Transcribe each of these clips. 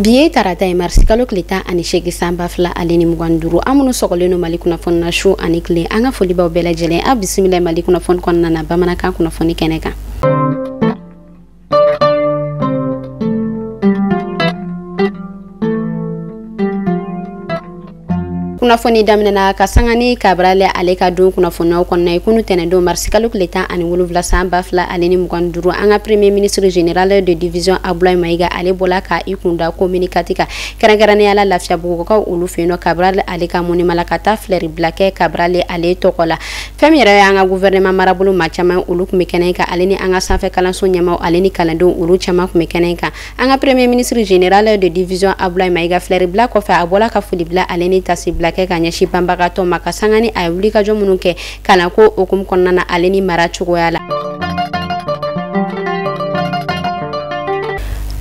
Bi ye tarata ye marisi kalo tile 18 san 2025. An minnu sɔgɔlen don Mali kunnafoni na su ani tile, an ka foli b'aw bɛɛ lajɛlen. Aw bisimila Mali kunnafoni kɔnɔna na bamanankan kunnafoni kɛnɛ kan. Kunnafoni daminɛna ka sanga ni Cabral ale ka don kunnafoniyaw kɔnɔna ye kunu tɛnɛndon marisi kalo tile 17 san 2025. An ka premier ministre général de division Abdoulaye Maïga ale bɔla ka i kunda commune 4 kan, kɛrɛnkɛrɛnnenya la Lafiyabugukaw olu fɛ yen nɔ Cabral ale ka monument la ka taa fleur bila kɛ Cabral ale tɔgɔ la. Fɛn min yɛrɛ y'an ka gouvernement marabolo maa caman olu tun bɛ kɛnɛ kan, ale ni an ka sanfɛ kalanso ɲɛmaaw ale ni kalandenw olu caman tun bɛ kɛnɛ kan. An ka premier ministre général de division Abdoulaye Maïga fleur bila kɔfɛ, a bɔla ka foli bila ale ni tasi bila kɛ ka ɲɛsin banbagatɔ ma ka sanga ni a ye wulikajɔ minnu kɛ kalanko hukumu kɔnɔna na ale ni mara cogoya la.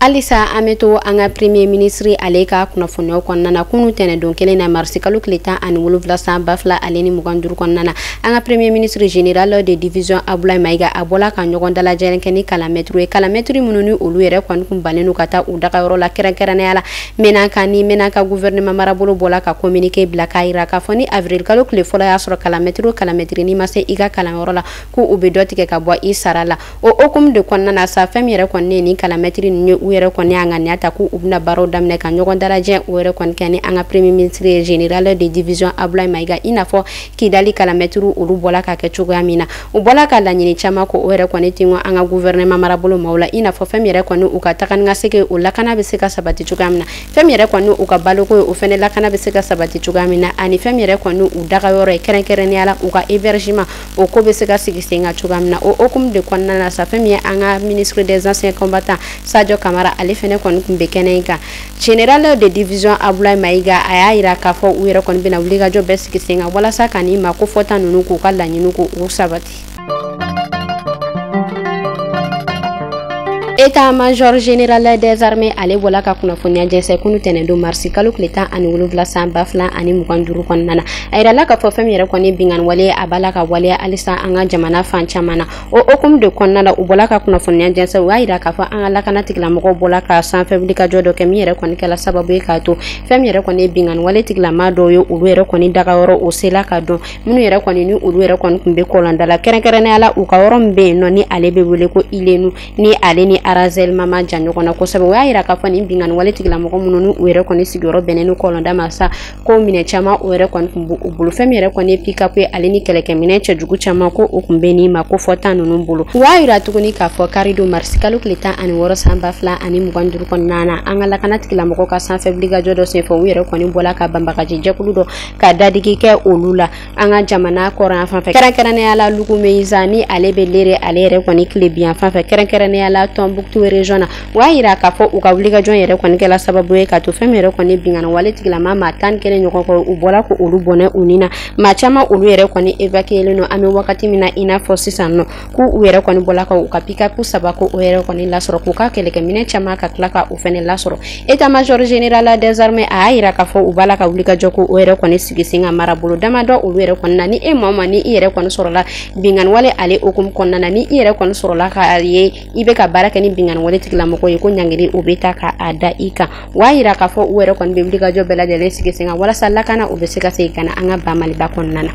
Halisa an bɛ to an ka premier ministre ale ka kunnafoniyaw kɔnɔna na kunu tɛnɛndon kelen na marisi kalo tile 17 san 2025 kɔnɔna na. An ka premier ministre général de division Abdoulaye Maïga a bɔla ka ɲɔgɔn dalajɛ kɛ ni kalanmɛtiri ye, kalanmɛtiri minnu ni olu yɛrɛ kɔni kun bannen don ka taa u dagayɔrɔ la, kɛrɛnkɛrɛnnenya la Menaka ni Menaka gouvernement marabolo bɔla ka communiqué bila k'a jira k'a fɔ ni avril kalo tile fɔlɔ y'a sɔrɔ kalanmɛtiri o kalanmɛtiri n'i ma se i ka kalanyɔrɔ la k'u bɛ dɔ tigɛ ka bɔ i sara la. O hukumu de kɔnɔna na sa, fɛn min yɛrɛ kɔni ye ni kalanmɛtiri ninnu ye, u yɛrɛ kɔni y'a ŋaniya ta k'u bɛna baaraw daminɛ ka ɲɔgɔn dalajɛ o yɛrɛ kɔni kɛ ni an ka premier ministre général de division Abdoulaye Maïga, i n'a fɔ Kidali kalanmɛtiriw olu bɔla ka kɛ cogoya min na. U bɔla ka laɲini caman ko o yɛrɛ kɔni ten an ka gouvernement marabolo maaw la, i n'a fɔ fɛn min yɛrɛ kɔni u ka taga ni ka segin o lakana bɛ se ka sabati cogoya min na, fɛn min yɛrɛ kɔni u ka baloko ye o fɛnɛ lakana bɛ se ka sabati cogoya min na, ani fɛn min yɛrɛ kɔni u dagayɔrɔ ye kɛrɛnkɛrɛnnenya la u ka hébergement o ko bɛ se ka sigi sen kan cogoya min na. O hukumu de kɔnɔna na sa, fɛn min ye an ka ministre des anciens combattants Sadio Camara ale fɛnɛ kɔni tun bɛ kɛnɛ in kan. Général de division Abdoulaye Maïga a y'a jira k'a fɔ u yɛrɛ kɔni bɛna wulikajɔ bɛɛ sigi sen kan walasa ka nin maa kofɔta ninnu k'u ka laɲini k'u sabati. État-major général des armées ale bɔla ka kunnafoniya jɛnsɛn kunu tɛnɛndon marisi kalo tile 17 san 2025 kɔnɔna na. A yirala k'a fɔ fɛn min yɛrɛ kɔni binkanni wale a b'a la ka waleya halisa an ka jamana fan caman na. O hukumu de kɔnɔna la, u bɔla ka kunnafoniya jɛnsɛn, u y'a yira k'a fɔ an ka lakana tigilamɔgɔw bɔla ka sanfɛ wulikajɔ dɔ kɛ min yɛrɛ kɔni kɛla sababu ye k'a to fɛn min yɛrɛ kɔni binkanni wale tigilamaa dɔw ye olu yɛrɛ kɔni dagayɔrɔ o sela ka dɔn, minnu yɛrɛ kɔni ni olu yɛrɛ kɔni tun bɛ kɔlɔnda la, kɛrɛnkɛrɛnnenya la u ka yɔrɔ min bɛ yen nɔ ni ale bɛ wele ko Ilenu ni ale ni Arazel mama jan ɲɔgɔn na kosɛbɛ. O y'a yira k'a fɔ nin binkanni wale tigilamɔgɔ minnu ni u yɛrɛ kɔni sigiyɔrɔ bɛnnen ni kɔlɔnda ma sa, ko minɛ caman o yɛrɛ kɔni tun b'u bolo. Fɛn min yɛrɛ kɔni ye pick-up ye ale ni kɛlɛkɛminɛ cɛjugu caman ko o tun bɛ nin ma ko fɔ tan ninnu bolo. U y'a yira tuguni k'a fɔ karidon marisi kalo tile 16 san 2025 kɔnɔna na, an ka lakana tigilamɔgɔw ka sanfɛ wulikajɔ dɔ senfɛ, u yɛrɛ kɔni bɔla ka banbagaji jɛkulu dɔ ka dadigi kɛ olu la an ka jamana kɔrɔn fan fɛ, kɛrɛnkɛrɛnnenya la Lugumeiza ni ale bɛ Lere ale yɛrɛ kɔni tilebiyan fan fɛ, kɛrɛnkɛrɛnnenya la Tombouctou région na. U y'a yira k'a fɔ u ka wulikajɔ yɛrɛ kɔni kɛla sababu ye k'a to fɛn min yɛrɛ kɔni binkanni wale tigilama maa 11 ɲɔgɔn kɔ, u bɔla k'olu bɔnɛ u ni na. Maa caman olu yɛrɛ kɔni évacué don an bɛ wagati min na i n'a fɔ sisan nɔ, k'u yɛrɛ kɔni bɔla ka u ka pick-up saba ko o yɛrɛ kɔni lasɔrɔ, k'u ka kɛlɛkɛminɛ caman ka tila ka o fɛnɛ lasɔrɔ. État-major général des armées a y'a yira k'a fɔ u b'a la ka wulikajɔ ko o yɛrɛ kɔni sigi sen kan marabolo damadɔ olu yɛrɛ kɔni na. Ni e maa o maa ni i yɛrɛ kɔni sɔrɔla binkanni wale ale hukumu kɔnɔna na, ni i yɛrɛ kɔni sɔrɔla k'a ye i bɛ ka baara kɛ ni binkanni wale tigilamɔgɔ ye, ko ɲangili o bɛ ta k'a da i kan. O y'a yira k'a fɔ u yɛrɛ kɔni bɛ wulikajɔ bɛɛ lajɛlen sigi sen kan walasa lakana o bɛ se ka segin ka na an ka ba Maliba kɔnɔna na.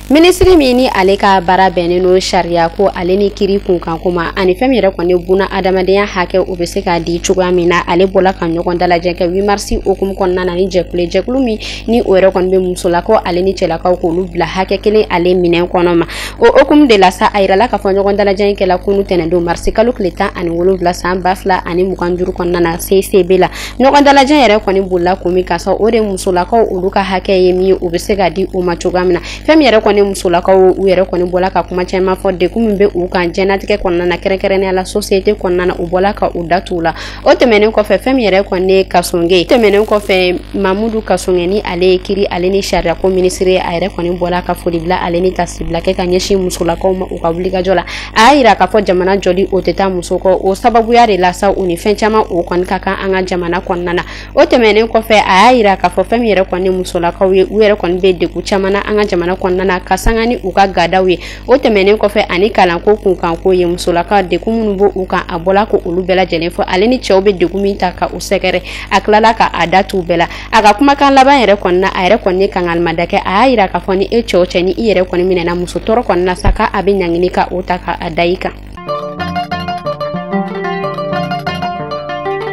Minisiri min ni ale ka baara bɛnnen don sariya ko ale ni kiri kunkanko ma, ani fɛn min yɛrɛ kɔni buna adamadenya hakɛ o bɛ se k'a di cogoya min na, ale bɔla ka ɲɔgɔn dalajɛ kɛ 8 mars hukumu kɔnɔna na ni jɛkulu min ni o yɛrɛ kɔni bɛ musolakaw ale ni cɛlakaw k'olu bila hakɛ kelen ale minɛn kɔnɔ ma. O hukumu de la sa, a yirala k'a fɔ ɲɔgɔn dalajɛ in kɛla kunu tɛnɛndon marisi kalo tile 17 san 2025 kɔnɔna na CCB la. Ɲɔgɔn dalajɛ yɛrɛ kɔni bolila kun min kan sa, o de musolakaw olu ka hakɛ ye min ye o bɛ se ka di u ma cogoya min na. Fɛn min yɛrɛ kɔni musolakaw u yɛrɛ kɔni bɔla ka kuma caman fɔ degun min bɛ u kan diɲɛlatigɛ kɔnɔna na, kɛrɛnkɛrɛnnenya la société kɔnɔna na, u bɔla ka u da t'u la. O tɛmɛnen kɔfɛ, fɛn min yɛrɛ kɔni ye Kasonge, tɛmɛnen kɔfɛ Mamudu Kasonge ni ale ye kiri ale ni sariya ko minisiri ye, a yɛrɛ kɔni bɔla ka foli bila ale ni tasibila kɛ ka ɲɛsin musolakaw ma u ka wulikajɔ la. A y'a yira k'a fɔ jamana jɔli o tɛ taa muso kɔ, o sababuya de la sa u ni fɛn caman o kɔni ka kan an ka jamana kɔnɔna na. O tɛmɛnen kɔfɛ, a y'a yira k'a fɔ fɛn min yɛrɛ kɔni musolakaw ye, u yɛrɛ kɔni bɛ degun caman na an ka jamana kɔnɔna na. ka sanga ni u ka gadaw ye. O tɛmɛnen kɔfɛ ani kalanko kunkanko ye, musolakaw degun minnu b'u kan a bɔla ko olu bɛɛ lajɛlen fɔ, ale ni cɛw bɛ degun min ta ka u sɛgɛrɛ, a tilala ka a da t'u bɛɛ la. A ka kumakan laban yɛrɛ kɔni na, a yɛrɛ kɔni ye kangalimada kɛ, a y'a yira k'a fɔ ni e cɛw cɛ ni i yɛrɛ kɔni minɛna muso tɔɔrɔ kɔni na sa, k'a bɛ ɲangini ka o ta ka a da i kan.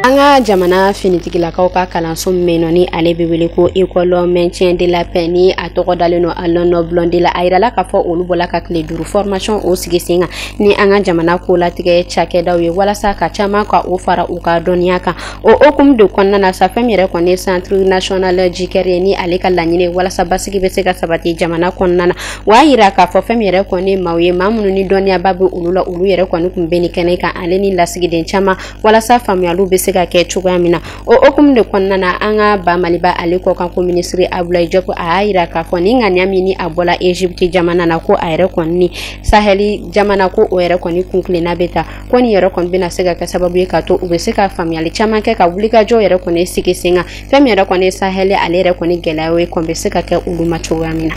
An ka jamana finitigilakaw ka kalanso min bɛ yen nɔ ni ale bɛ wele ko école maintien de la paix, ni a tɔgɔ dalen don Alain Blondel la, a yirala k'a fɔ olu bɔla ka tile 5 formation o sigi sen kan ni an ka jamana kolatigɛ cakɛdaw ye, walasa ka caman ka o fara u ka dɔnniya kan. O hokumu de kɔnɔna na sa, fɛn min yɛrɛ kɔni ye centre national jikɛri ye, ni ale ka laɲini ye walasa basigi bɛ se ka sabati jamana kɔnɔna na. O y'a yira k'a fɔ fɛn min yɛrɛ kɔni ye maaw ye, maa minnu ni dɔnniyaba bɛ olu la, olu yɛrɛ kɔni tun bɛ nin kɛnɛ kan, ale ni lasigiden caman, walasa faamuyaliw bɛ se ka kɛ cogoya min na. O hokumu de kɔnɔna na, an ka ba Maliba ale kɔkan ko minisiri Abdoulaye Diop, a y'a yira k'a fɔ ni ŋaniya min ni a bɔla Egypte jamana na, ko a yɛrɛ kɔni ni Saheli jamana ko o yɛrɛ kɔni kunkilenna bɛ ta, ko nin yɛrɛ kɔni bɛna se ka kɛ sababu ye ka to u bɛ se ka faamuyali caman kɛ ka wulikajɔ yɛrɛ kɔni sigi sen kan, fɛn min yɛrɛ kɔni ye Saheli ale yɛrɛ kɔni gɛlɛya ye kɔni bɛ se ka kɛ olu ma cogoya min na.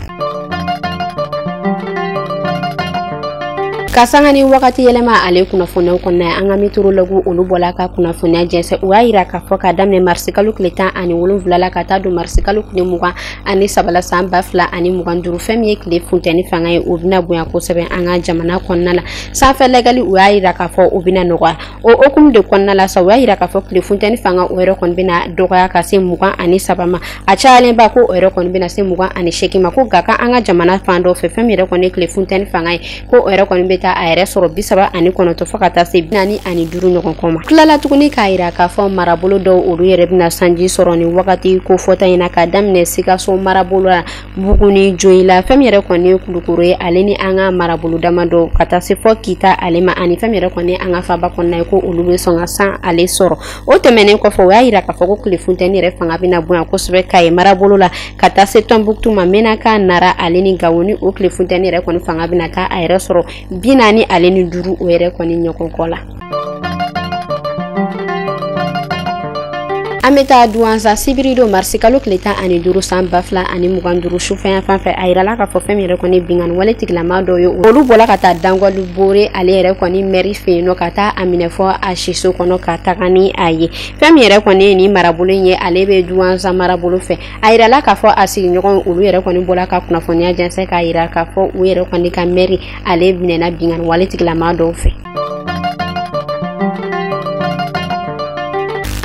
Ka sanga ni wagati yɛlɛma ale kunnafoniyaw kɔnɔna, an ka meteorologue olu bɔla ka kunnafoniya jɛnsɛn. U y'a yira k'a fɔ k'a daminɛ marisikalo tile 17 la ka taa don marisikalo tile 23 la san 2025, fɛn min ye tile funtɛni fanga ye, o bɛna bonya kosɛbɛ an ka jamana kɔnɔna la. Sanfɛ lɛgɛli u y'a yira k'a fɔ o bɛna nɔgɔya. O hokumu de kɔnɔna la sa, u y'a yira k'a fɔ tile funtɛni fanga o yɛrɛ kɔni bɛna dɔgɔya ka se 23 ma, a cayalenba ko o yɛrɛ kɔni bɛna se 28 ma. Ko nka an ka jamana fan dɔ fɛ, fɛn min yɛrɛ kɔni ye tile funtɛni fanga ye, ko o yɛrɛ kɔni bɛ taa a yɛrɛ sɔrɔ 39 fo ka taa se 45 ɲɔgɔn kɔ ma. Tilala tuguni k'a yira k'a fɔ marabolo dɔw olu yɛrɛ bɛna sanji sɔrɔ nin wagati ko fɔta in na, k'a daminɛ Sikaso marabolo la, Buguni, Joyila, fɛn min yɛrɛ kɔni ye Kulukoro ye, ale ni an ka marabolo damadɔ ka taa se fɔ Kita ale ma, ani fɛn min yɛrɛ kɔni ye an ka faba kɔnɔna ye, ko olu bɛ sɔn ka san ale sɔrɔ. O tɛmɛnen kɔfɛ, o y'a yira k'a fɔ ko tile funtɛni yɛrɛ fanga bɛna bonya kosɛbɛ Kayi marabolo la ka taa se Tɔnbuktu ma, Menaka, Nara ale ni Gawo, ni o tile funtɛni yɛrɛ kɔni fanga bɛna taa a yɛrɛ sɔrɔ 45 o yɛrɛ kɔni ɲɔgɔn kɔ la. An bɛ taa Duwanza sibiri don marisikalo tile 15 san 2025 sufɛ fan fɛ, a yirala k'a fɔ fɛn min yɛrɛ kɔni binkanni wale tigilama dɔw ye, olu bɔla ka taa Dangɔli Bore ale yɛrɛ kɔni mɛri fɛ yen nɔ, ka taa a minɛ fɔ a siso kɔnɔ ka taga ni a ye. Fɛn min yɛrɛ kɔni ye nin marabolo in ye, ale bɛ Duwanza marabolo fɛ. A yirala k'a fɔ a sigiɲɔgɔn olu yɛrɛ kɔni bɔla ka kunnafoniya jɛnsɛn k'a yira k'a fɔ u yɛrɛ kɔni ka mɛri ale minɛna binkanni wale tigilama dɔw fɛ.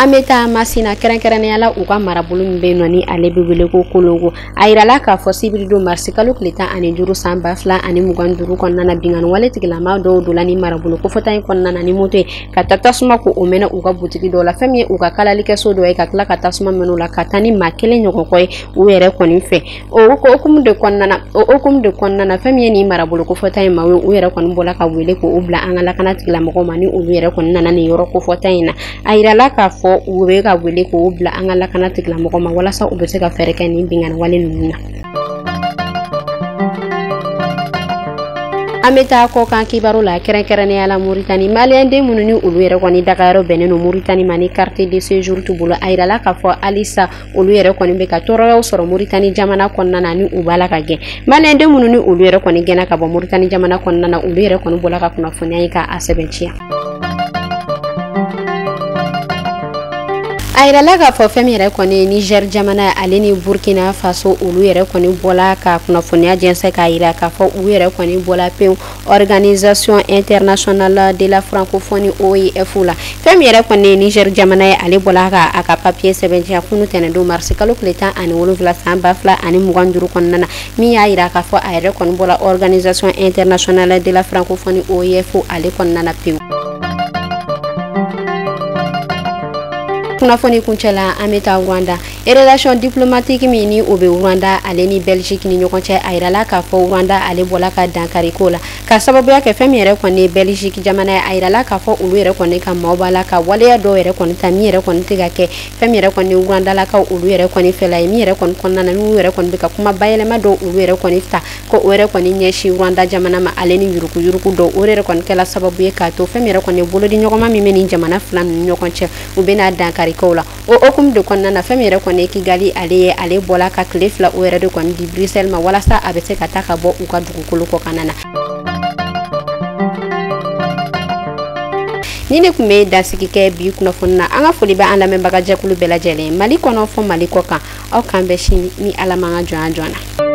An bɛ taa Masina, kɛrɛnkɛrɛnnenya la u ka marabolo min bɛ yen nɔ ni ale bɛ wele ko Kolongo. A yirala k'a fɔ sibiri don marisikalo tile 15 san 2025 kɔnɔna na, binkanni wale tigilama dɔw donna ni marabolo kofɔta in kɔnɔna na ni moto ye, ka taa tasuma ko o mɛnɛ u ka butigi dɔw la, fɛn min ye u ka kalalikɛso dɔ ye, ka tila ka tasuma mɛnɛ u la ka taa ni maa kelen ɲɔgɔn kɔ ye u yɛrɛ kɔni fɛ. O hokumu de kɔnɔna na, fɛn min ye nin marabolo kofɔta in maaw ye, u yɛrɛ kɔni bɔla ka wele k'o bila an ka lakana tigilamɔgɔw ma, ni olu yɛrɛ kɔni nana nin yɔrɔ kofɔta in na. A yirala k'a fɔ u bɛ ka wele k'o bila an ka lakana tigilamɔgɔ ma, walasa u bɛ se ka fɛɛrɛ kɛ nin binkanni wale ninnu na. An bɛ taa kɔkan kibaru la, kɛrɛnkɛrɛnnenya la Moritani. Maliyɛnden minnu ni olu yɛrɛ kɔni dagayɔrɔ bɛnnen don Moritani ma ni carte de séjour t'u bolo, a yirala k'a fɔ halisa olu yɛrɛ kɔni bɛ ka tɔɔrɔyaw sɔrɔ Moritani jamana kɔnɔna na, ni u b'a la ka gɛn. Maliyɛnden minnu ni olu yɛrɛ kɔni gɛnna ka bɔ Moritani jamana kɔnɔna na, olu yɛrɛ kɔni bɔla ka kunnafoniya ye k'a sɛbɛntiya. A yirala k'a fɔ fɛn min yɛrɛ kɔni ye Niger jamana ale ni Burkina Faso, olu yɛrɛ kɔni bɔla ka kunnafoniya jɛnsɛn k'a yira k'a fɔ u yɛrɛ kɔni bɔla pewu Organisation internationale de la francophonie OIF la. Fɛn min yɛrɛ kɔni ye Niger jamana ye, ale bɔla ka a ka papier sɛbɛntiya kunu tɛnɛndon marisikalo tile 17 san 2025 kɔnɔna na, min y'a yira k'a fɔ a yɛrɛ kɔni bɔla Organisation internationale de la francophonie OIF ale kɔnɔna na pewu. Kunnafoni kuncɛ la, an bɛ taa Rwanda. Relation diplomatique min ni o bɛ Rwanda ale ni Belgique ni ɲɔgɔn cɛ, a yirala k'a fɔ Rwanda ale bɔla ka dankari ko la, ka sababuya kɛ fɛn min yɛrɛ kɔni ye Belgique jamana ye. A yirala k'a fɔ olu yɛrɛ kɔni ka maaw b'a la ka waleya dɔw yɛrɛ kɔni ta min yɛrɛ kɔni tɛ ka kɛ fɛn min yɛrɛ kɔni ye Rwandalakaw olu yɛrɛ kɔni fɛla ye, min yɛrɛ kɔni kɔnɔna na n'u yɛrɛ kɔni bɛ ka kuma bayɛlɛma dɔw olu yɛrɛ kɔni ta ko o yɛrɛ kɔni ɲɛsin Rwanda jamana ma, ale ni yuruguyurugu dɔw. O yɛrɛ kɔni kɛla sababu ye k'a to fɛn min yɛrɛ kɔni ye bolodiɲɔgɔnma min bɛ nin jamana fila ninnu ɲɔgɔn cɛ, u bɛna dankari kow la. O hukumu de kɔnɔna na, fɛn min yɛrɛ kɔni ye Kigali ale ye, ale bɔla ka tile 2 o yɛrɛ de kɔni di Bruxelles ma walasa a bɛ se ka taa ka bɔ u ka dugukolo kɔkanna na. Ni ne tun bɛ dansigi kɛ bi kunnafoni na. An ka foli bɛ an lamɛnbaga jɛkulu bɛɛ lajɛlen, Mali kɔnɔ fɔ Mali kɔ kan. Aw kan bɛ sini ni Ala m'an ka jɔnya jɔn na.